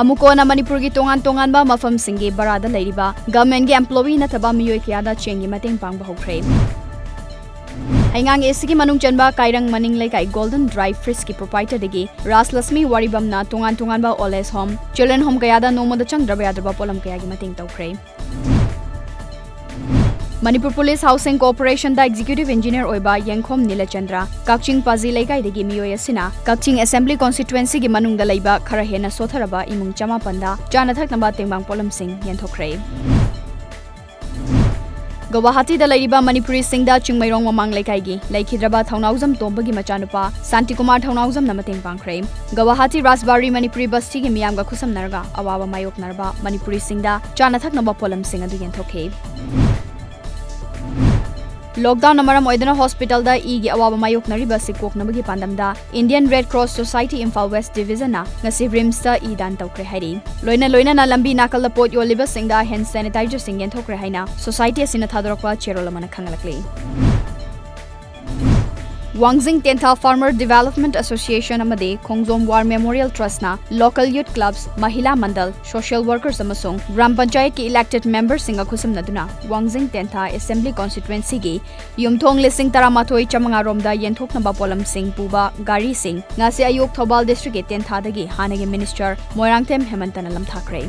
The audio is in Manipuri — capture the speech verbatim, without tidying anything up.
ꯑꯃꯨꯛ ꯀꯣꯟꯅ ꯃꯅꯤꯄꯨꯔꯒꯤ ꯇꯣꯉꯥꯟ ꯇꯣꯉꯥꯟꯕ ꯃꯐꯝꯁꯤꯡꯒꯤ ꯕꯔꯥꯗ ꯂꯩꯔꯤꯕ ꯒꯚꯔꯟꯃꯦꯟꯠꯀꯤ ꯑꯦꯝꯄ꯭ꯂꯣꯌꯤ ꯅꯠꯇꯕ ꯃꯤꯑꯣꯏ ꯀꯌꯥꯗ ꯆꯦꯡꯒꯤ ꯃꯇꯦꯡ ꯄꯥꯡꯕ ꯍꯧꯈ꯭ꯔꯦ꯫ ꯍꯩꯉꯥꯡ ꯑꯦꯁꯤꯒꯤ ꯃꯅꯨꯡ ꯆꯟꯕ ꯀꯥꯏꯔꯪ ꯃꯅꯤꯡ ꯂꯩꯀꯥꯏ ꯒꯣꯜꯗꯟ ꯗ꯭ꯔꯥꯏ ꯐ꯭ꯔꯤꯖꯀꯤ ꯄ꯭ꯔꯣꯄꯥꯏꯇꯔꯗꯒꯤ ꯔꯥꯖꯂꯛꯁꯃꯤ ꯋꯥꯔꯤꯕꯝꯅ ꯇꯣꯉꯥꯟ ꯇꯣꯉꯥꯟꯕ old age home, children home ꯀꯌꯥꯗ ꯅꯣꯡꯃꯗ ꯆꯪꯗ꯭ꯔꯕ ꯌꯥꯗ꯭ꯔꯕ ꯄꯣꯠꯂꯝ ꯀꯌꯥꯒꯤ ꯃꯇꯦꯡ ꯇꯧꯈ꯭ꯔꯦ꯫ ꯃꯅꯤꯄꯨꯔ ꯄꯨꯂꯤꯁ ꯍꯥꯎꯁꯤꯡ ꯀꯣꯑꯣꯄꯔꯦꯁꯟꯗ ꯑꯦꯛꯖꯤꯀ꯭ꯌꯨꯇꯤꯚ ꯏꯟꯖꯤꯅꯤꯌꯔ ꯑꯣꯏꯕ ꯌꯦꯡꯈꯣꯝ ꯅꯤꯂꯆꯟꯗ꯭ꯔ, ꯀꯛꯆꯤꯡ ꯄꯥꯖꯤ ꯂꯩꯀꯥꯏꯗꯒꯤ ꯃꯤꯑꯣꯏ ꯑꯁꯤꯅ ꯀꯛꯆꯤꯡ ꯑꯦꯁꯦꯝꯕ꯭ꯂꯤ ꯀꯣꯟꯁꯇꯤꯇ꯭ꯋꯦꯟꯁꯤꯒꯤ ꯃꯅꯨꯡꯗ ꯂꯩꯕ ꯈꯔ ꯍꯦꯟꯅ ꯁꯣꯠꯊꯔꯕ ꯏꯃꯨꯡ ꯆꯃꯥꯄꯟꯗ ꯆꯥꯅ ꯊꯛꯅꯕ ꯇꯦꯡꯕꯥꯡ ꯄꯣꯠꯂꯝꯁꯤꯡ ꯌꯦꯟꯊꯣꯛꯈ꯭ꯔꯦ꯫ ꯒꯧꯍꯥꯇꯤꯗ ꯂꯩꯔꯤꯕ ꯃꯅꯤꯄꯨꯔꯤꯁꯤꯡꯗ ꯆꯤꯡꯃꯩꯔꯣꯡ ꯃꯃꯥꯡ ꯂꯩꯀꯥꯏꯒꯤ ꯂꯩꯈꯤꯗ꯭ꯔꯕ ꯊꯧꯅꯥꯎꯖꯝ ꯇꯣꯝꯕꯒꯤ ꯃꯆꯥꯅꯨꯄꯥ ꯁꯥꯟꯇꯤꯀꯨꯃꯥꯔ ꯊꯧꯅꯥꯎꯖꯝꯅ ꯃꯇꯦꯡ ꯄꯥꯡꯈ꯭ꯔꯦ꯫ ꯒꯧꯍꯥꯇꯤ ꯔꯥꯖꯕꯥꯔꯤ ꯃꯅꯤꯄꯨꯔꯤ ꯕꯁꯇꯤꯒꯤ ꯃꯤꯌꯥꯝꯒ ꯈꯨꯠꯁꯝꯅꯔꯒ ꯑꯋꯥꯕ ꯃꯥꯌꯣꯛꯅꯔꯕ ꯃꯅꯤꯄꯨꯔꯤꯁꯤꯡꯗ ꯆꯥꯅ ꯊꯛꯅꯕ ꯄꯣꯠꯂꯝꯁꯤꯡ ꯑꯗꯨ ꯌꯦꯟꯊꯣꯛꯈꯤ꯫ ꯂꯣꯛꯗꯥꯎꯟꯅ ꯃꯔꯝ ꯑꯣꯏꯗꯨꯅ ꯍꯣꯁꯄꯤꯇꯥꯜꯗ ꯏꯒꯤ ꯑꯋꯥꯕ ꯃꯥꯌꯣꯛꯅꯔꯤꯕ ꯑꯁꯤ ꯀꯣꯛꯅꯕꯒꯤ ꯄꯥꯟꯗꯝꯗ Indian red cross society Imphal west ꯗꯤꯚꯤꯖꯟꯅ ꯉꯁꯤ ꯔꯤꯝꯁꯇ ꯏ ꯗꯥꯟ ꯇꯧꯈ꯭ꯔꯦ ꯍꯥꯏꯔꯤ꯫ ꯂꯣꯏꯅ ꯂꯣꯏꯅꯅ ꯂꯝꯕꯤ ꯅꯥꯀꯜꯗ ꯄꯣꯠ ꯌꯣꯜꯂꯤꯕꯁꯤꯡꯗ ꯍꯦꯟ ꯁꯦꯅꯤꯇꯥꯏꯖꯔꯁꯤꯡ ꯌꯦꯟꯊꯣꯛꯈ꯭ꯔꯦ ꯍꯥꯏꯅ ꯁꯣꯁꯥꯏꯇꯤ ꯑꯁꯤꯅ ꯊꯥꯗꯣꯔꯛꯄ ꯆꯦꯔꯣꯜ ꯑꯃꯅ ꯈꯪꯍꯜꯂꯛꯂꯤ꯫ ꯋꯥꯡꯖꯤꯡ ꯇꯦꯟꯊꯥ ꯐꯥꯔꯃꯔ ꯗꯤꯚꯦꯂꯞꯃꯦꯟꯠ ꯑꯦꯁꯣꯁꯤꯌꯦꯁꯟ ꯑꯃꯗꯤ ꯈꯣꯡꯖꯣꯝ ꯋꯥꯔ ꯃꯦꯃꯣꯔꯤꯌꯦꯜ ꯇ꯭ꯔꯁꯅ local youth clubs, Mahila Mandal, social workers ꯑꯃꯁꯨꯡ ꯒ꯭ꯔꯥꯝ ꯄꯟꯆꯥꯌꯠꯀꯤ ꯏꯂꯦꯛꯇꯦꯗ ꯃꯦꯝꯕꯔꯁꯤꯡꯒ ꯈꯨꯠꯁꯝꯅꯗꯨꯅ ꯋꯥꯡꯖꯤꯡ ꯇꯦꯟꯊꯥ ꯑꯦꯁꯦꯝꯕ꯭ꯂꯤ ꯀꯣꯟꯁꯇꯤꯇ꯭ꯋꯦꯟꯁꯤꯒꯤ ꯌꯨꯝꯊꯣꯡ ꯂꯤꯁꯤꯡ ꯇꯔꯥꯃꯥꯊꯣꯏ ꯆꯥꯃꯉꯥ ꯔꯣꯝꯗ ꯌꯦꯟꯊꯣꯛꯅꯕ ꯄꯣꯠꯂꯝꯁꯤꯡ ꯄꯨꯕ ꯒꯥꯔꯤꯁꯤꯡ ꯉꯁꯤ ꯑꯌꯨꯛ ꯊꯧꯕꯥꯜ ꯗꯤꯁꯇ꯭ꯔꯤꯛꯀꯤ ꯇꯦꯟꯊꯥꯗꯒꯤ ꯍꯥꯟꯅꯒꯤ ꯃꯤꯅꯤꯁꯇꯔ ꯃꯣꯏꯔꯥꯡꯊꯦꯝ ꯍꯦꯃꯟꯇꯅ ꯂꯝꯊꯥꯈ꯭ꯔꯦ꯫